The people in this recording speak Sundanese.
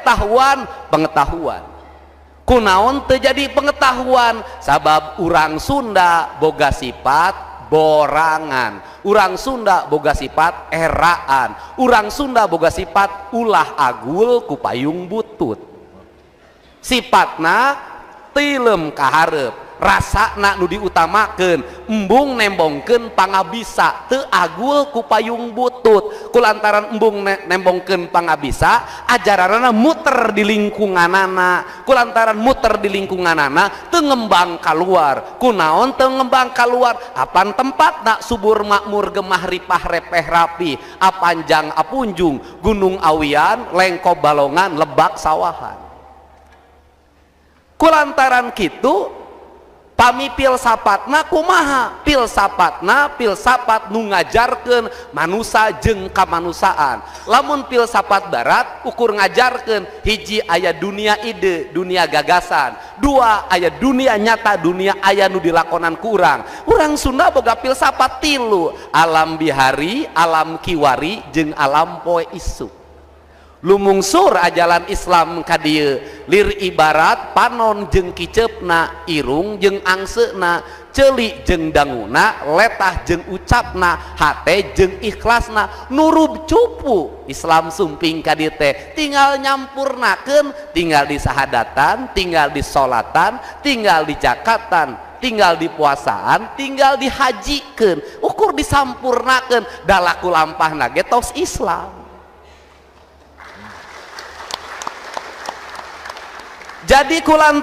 ketahuan pengetahuan. Kunaon teu jadi pengetahuan? Sabab urang Sunda boga sifat borangan, urang Sunda boga sifat eraan, urang Sunda boga sifat ulah agul ku payung butut. Sifatna tilem kaharep, rasana nu diutamakeun, embung nembongkeun pangabisa, teu agul ku payung butut. Kulantaran embung nembongkeun pangabisa, ajaranana muter di lingkunganana. Kulantaran muter di lingkunganana teu ngembang kaluar. Kunaon teu ngembang kaluar? Apan tempatna subur makmur gemah ripah repeh rapi, apanjang apunjung, gunung awian, lengkob balongan, lebak sawahan. Kulantaran kitu pami filsapatna kumaha? Filsapatna filsafat nu ngajarkeun manusa jeung kamanusaan. Lamun filsafat barat ukur ngajarkeun hiji aya dunia ide, dunia gagasan, dua aya dunia nyata, dunia aya nu dilakonan ku urang. Urang Sunda boga filsafat tilu, alam bihari, alam kiwari, jeung alam poe isuk. Lumungsur ajaran Islam ka dieu lir ibarat panon jeung kiceupna, irung jeung angseuna, ceuli jeung danguna, letah jeung ucapna, hate jeung ikhlasna, nurub cupu Islam sumping ka dieu teh. Tinggal nyampurnakeun, tinggal di sahadatan, tinggal di solatan, tinggal di jakatan, tinggal di puasaan, tinggal dihajikeun, ukur disampurnakeun, dalaku lampahna ge tos Islam. Jadi kulantaran